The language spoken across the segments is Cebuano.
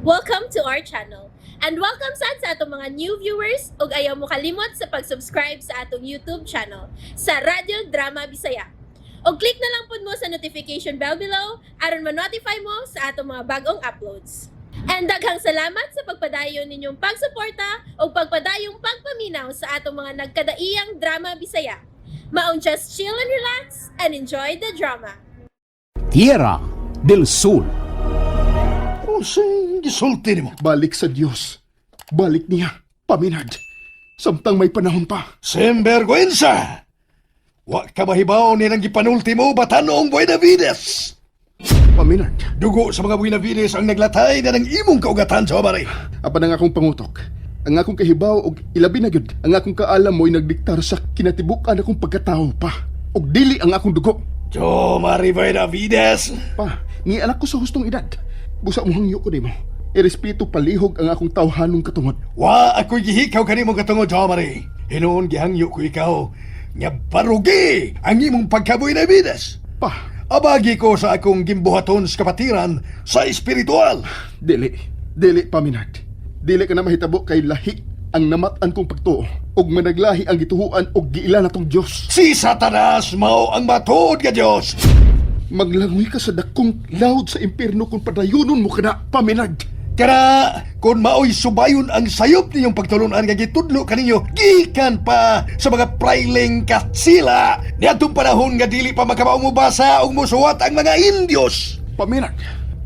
Welcome to our channel. And welcome sad sa atong mga new viewers ug ayaw mo kalimot sa pag-subscribe sa atong YouTube channel sa Radyo Drama Bisaya. Og click na lang pud mo sa notification bell below aron ma-notify mo sa atong mga bagong uploads. And daghang salamat sa pagpadayon ninyong pagsuporta ug pagpadayong pagpaminaw sa atong mga nagkadaiyang drama Bisaya. Maong just chill and relax and enjoy the drama. Tierra del Sol. Unsay gisulti nimo? Balik sa Dios. Balik niya, paminad. Samtang may panahon pa. Sinbergwensa! Wa ka mahibaw ni nang gipanulti mo batanong Buenavides. Paminad. Dugo sa mga Buenavides ang naglatay na ng imong kaugatan sa mari. Apan ang akong pangutok. Ang akong kahibaw og ilabi na gyud ang akong kaalam mo'y nagdiktar sa kinatibuk-an akong pagkatao pa. Og dili ang akong dugo. Jo Mari Buenavides! Pa, ni anak ko sa hustong edad. Busa mo hangyo ko nimo. Irespeto palihog ang akong tawhanong katungod. Wa ako'y gihikaw kanimong katungod, Jo Mari. Hinuon gihangyo ko ikaw nga barugi ang imong pagka Buenavides. Pa, Abagi ko sa akong gimbuhaton sa kapatiran sa espiritual. dili. Dili, paminad. Dili ka na mahitabo kay lahi ang namat-an kong pagtuo ug managlahi ang gituhuan og giila natong Dios. Si Satanas mao ang matuod nga Dios. Maglangoy ka sa dakong laod sa impierno kung padayonon mo kana, paminad. Kana kung maoy subayon ang sayop ninyong pagtulunan nga gitudlo kaninyo gikan pa sa mga praileng katsila niadtong panahon nga dili pa makabaw mobasa ug mosuwat ang mga Indios. Paminad.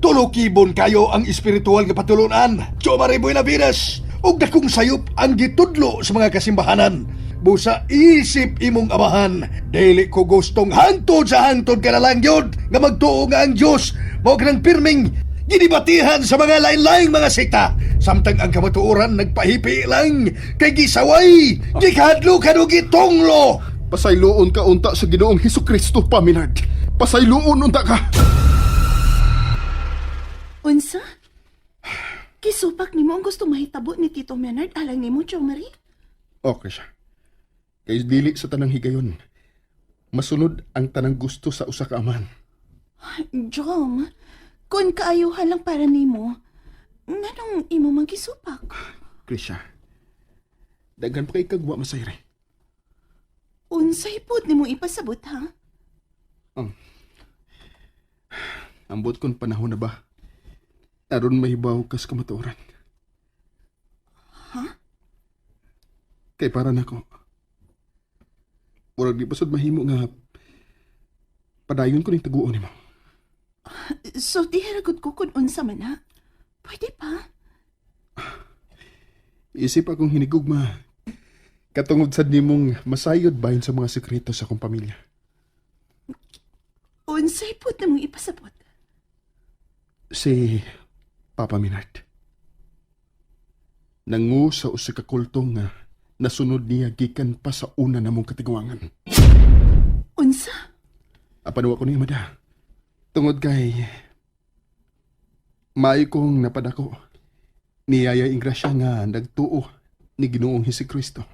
Tulukibon kayo ang espiritual nga patulunan. Jomari Buenavides ug dakong sayop ang gitudlo sa mga kasimbahanan. Busa isip imong amahan, dili ko gustong hangtod sa hangtod ka na lang yun, nga magtuo nga ang Diyos, mao kanang pirming ginibatihan sa mga lain-laing mga sekta. Samtang ang kamatuoran nagpahipi lang, kay gisaway, gikahadlukan o gitonglo. Pasayloon ka unta sa Ginoong Hesus Kristo, paminad. Pasayloon unta ka. Unsa? Gisupak nimo ang gusto mahitabo ni Tito Menard alang nimo, Jo Marie? Okay siya. Kay dili sa tanang higayon. Masunod ang tanang gusto sa usa ka amahan. Jom, kung kaayuhan lang para nimo, nganong imo man gisupak? Krisha, daghan pa kay kagwa masayre. Unsay pod nimo ipasabot ha? Ambot kon panahon na ba? Aron mahibaw kas kamatuoran. Ha? Kay para nako. Murag di pa sad mahimo nga padayon ko ning taguon nimo. So dihiragot ko kung unsa man ha? Pwede pa? Isip akong hinigugma. Katungod sad nimong masayod bahin sa mga sekreto sa akong pamilya. Unsay pod nimo ipasabot? Si Papa Minard. Nangu sa usa ka kulto nga nasunod niya gikan pa sa una namong katiguangan. Unsa? Apan wa ko niya mada. Tungod kay maayo kong napadako. Niyaya ingrasya nga nagtuo ni Ginoong Hesukristo.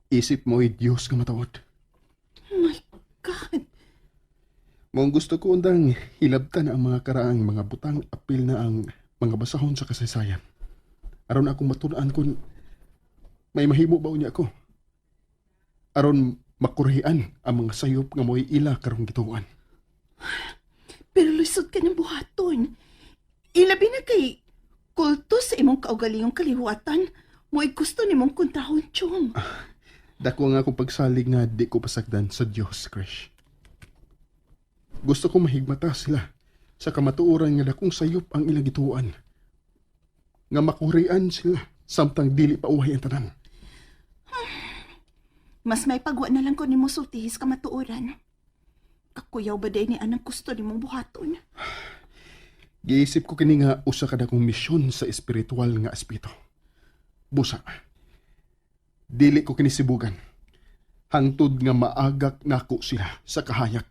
Isip mo'y Diyos nga matawad. My God! Mong gusto ko undang hilabtan ang mga karaang mga butang apil na ang mga basahon sa kasaysayan. Aron akong matun-an kung may mahimo ba unya ko. Aron makurhian ang mga sayop nga mo'y ila karong gituan. Pero lusod ka ng buhaton. Ilabi na kay kulto sa imong kaugalingong kaliwatan, mo'y gusto nimong kontrahon, Chong. Dako nga akong pagsalig nga di ko pasagdan sa Dios, Krish. Gusto ko mahigmata sila sa kamatuoran nga dakong sayop ang ilang gituan. Nga makurian sila samtang dili pa uhay ang tanan. Mas may pagwa na lang ko nimo sultihis kamatuoran. Kakuyaw ba day ni anang gusto nimong buhaton? Giisip ko kini nga usa ka dakong misyon sa espiritual nga aspeto. Busa. Dili ko kini sibugan. Hangtod nga maagak nako sila sa kahayag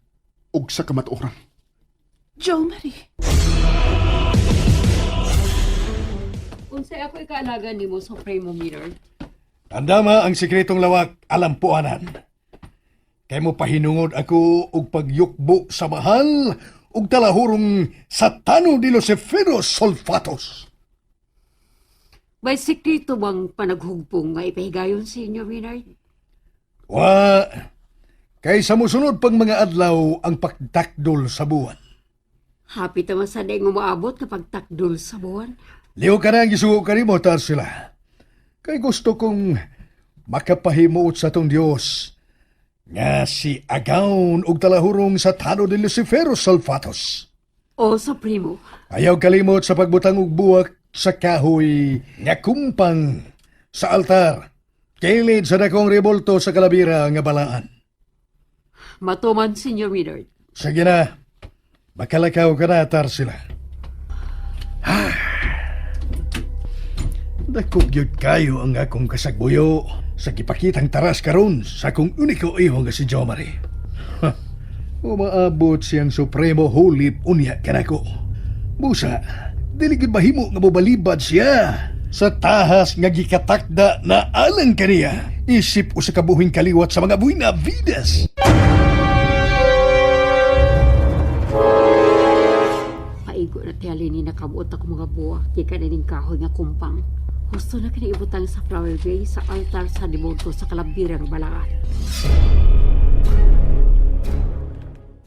ug sa kamatuoran. Jo Marie, Unsay ako ikaalaga nimo sa Primo Minard? Tandama ang sikretong lawak alampuanan. Kay mo pahinungod ako og pagyukbo sa mahal ug talahurong Satano de Luciferos Solfatos. May sekreto bang panaghugpong nga ipahigayon sa inyo, Maynard? Wa, kay sa musunod pang mga adlaw ang pagtakdol sa buwan. Happy ta man sa daing umaabot kapag takdol sa buwan. Liw ka na ang gisugo kanimo, Tarsila. Kay gusto kong makapahimuot sa tong Dios nga si Agaon og talahurong sa tano ni Lucifero Salvatos. O sa primo, Ayaw kalimot sa pagbutang og buwak sa kahoy nga kumpang sa altar. Kilid sa dakong revolto sa kalabira nga balaan. matuman, Senyor Maynard. Sige na, makalakaw ka na, Tarsila. Dako gyud kayo ang akong kasagbuyo sa gipakitang taras karon sa akong uniko iho nga si Jomari. Ha, umaabot siyang supremo hulip unya kanako. Busa, dili gyud mahimo nga mobalibad siya sa tahas nga gikatakda na alang kaniya. Isip usa ka buhing kaliwat sa mga buhing vidas. Paigo na tiyali ni nakabuot ako mga buwak, di ka na ning kahoy nga kumpang. Gusto na kinaibutang sa flower vase sa altar sa deboto sa kalabirang balaan.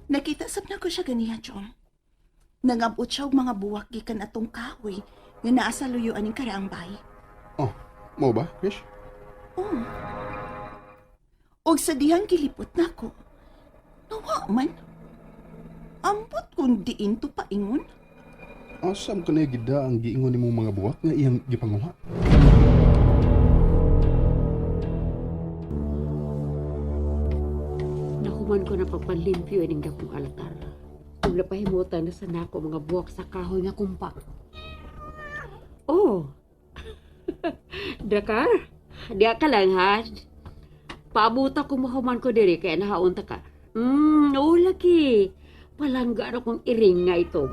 Nakita sab na ko siya ganiha, Jom. Nangabot siya og mga buwak gikan atong kahoy nga naa sa luyo aning karaang bay. Oh, mo ba, Krish? Oh. Og sa dihang gilipot nako. Nawa man. Ambot kung diin to paingon. Asam ka na gida ang giingon nimong mga buwak nga iyang gipanguha? Nahuman ko na pagpanlimpyo ining dakong altar. Ug napahimutan na sa nako mga buwak sa kahoy nga kumpak. Oh. Dakar, diya ka lang ha. Paabuta ko mahuman ko diri kaya nahaunta ka. Oo lagi. Palangga na kong iring nga ito.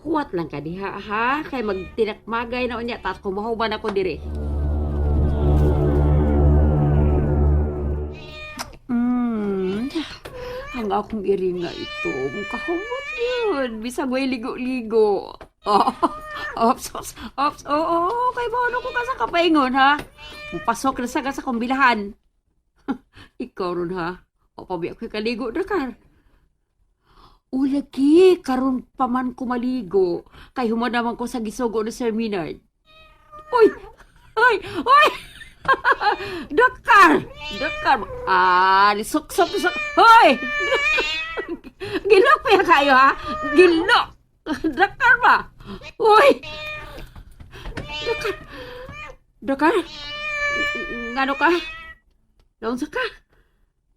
Huwat lang ka diha ha, kay magtinakmagay na unya tas kumahuman ako diri. Ang akong iring nga ito, kahumot yun. Bisag way ligo-ligo. Oh, ops, ops, ops, oo, oh, kay bono ko ka sa kapaingon, ha? Mupasok na sa ka sa kumbilahan. Ikaw ron, ha? O, pabi ako'y kaligo na, kar. Ulaki, karon pa man ko maligo. Kay human naman ko sa gisugo ni Sir Minard. Uy! Uy! Uy! Dakar! Dakar! Ah, sok sok sok. Hoy! Gilok pa yan kayo ha? Gilok! Dakar ba? Uy! Dakar! Dakar? Ngano ka? Naunsa ka?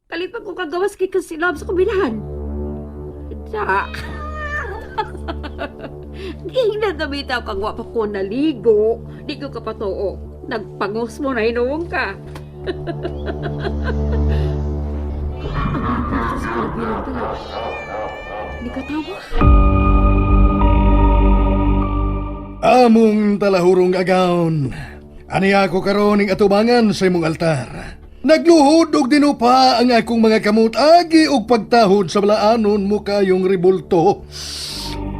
Kalipag ko kagawas kay kasilab sa kubilahan. Dak. Gihingnan na bitaw kang wa pa ko naligo. Di ko kapatoo. Nagpangos mo na hinuong ka. Ang puso sa kalabilang pala. Di ka tawa. Among talahurong agaon. Ani ako karon ing atubangan sa imong altar. Nagluhod og dinupa ang akong mga kamot agi og pagtahod sa balaanon mo kayong ribulto.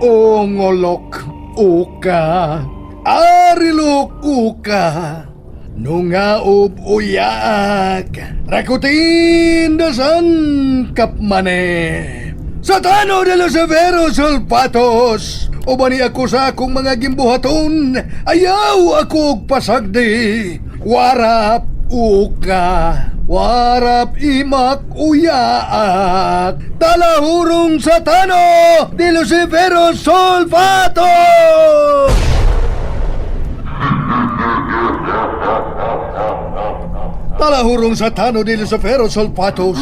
O ngolok uka, arilok uka, nungaob uyaak, rakutin dasan kapmane. Satano de los Severos Solpatos, ubani ako sa akong mga gimbuhaton, ayaw ako og pasagdi. Warap uka, warap imak uyaak, talahurong satano de los Severos Solpatos! Talahurong satano de Lucifero Solpatos.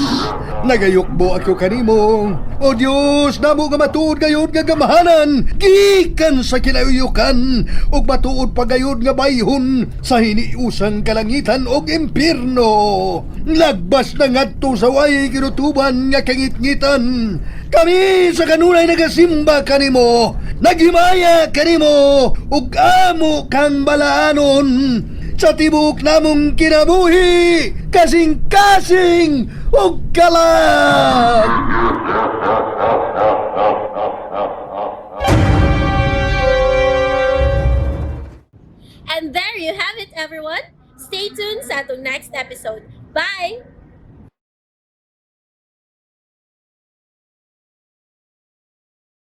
Nagayukbo ako kanimo. O Dios, namo nga matuod gayud nga gamahanan, gikan sa kinayukan, ug matuod pa gayud nga bayhon sa hiniusang kalangitan og impierno. Lagbas na ngadto sa way kinutuban nga kangitngitan. Kami sa kanunay nagasimba kanimo, naghimaya kanimo, ug amo kang balaanon sa tibok namong kinabuhi, kasing-kasing ug kalag. And then There you have it, everyone. Stay tuned sa atong next episode. Bye!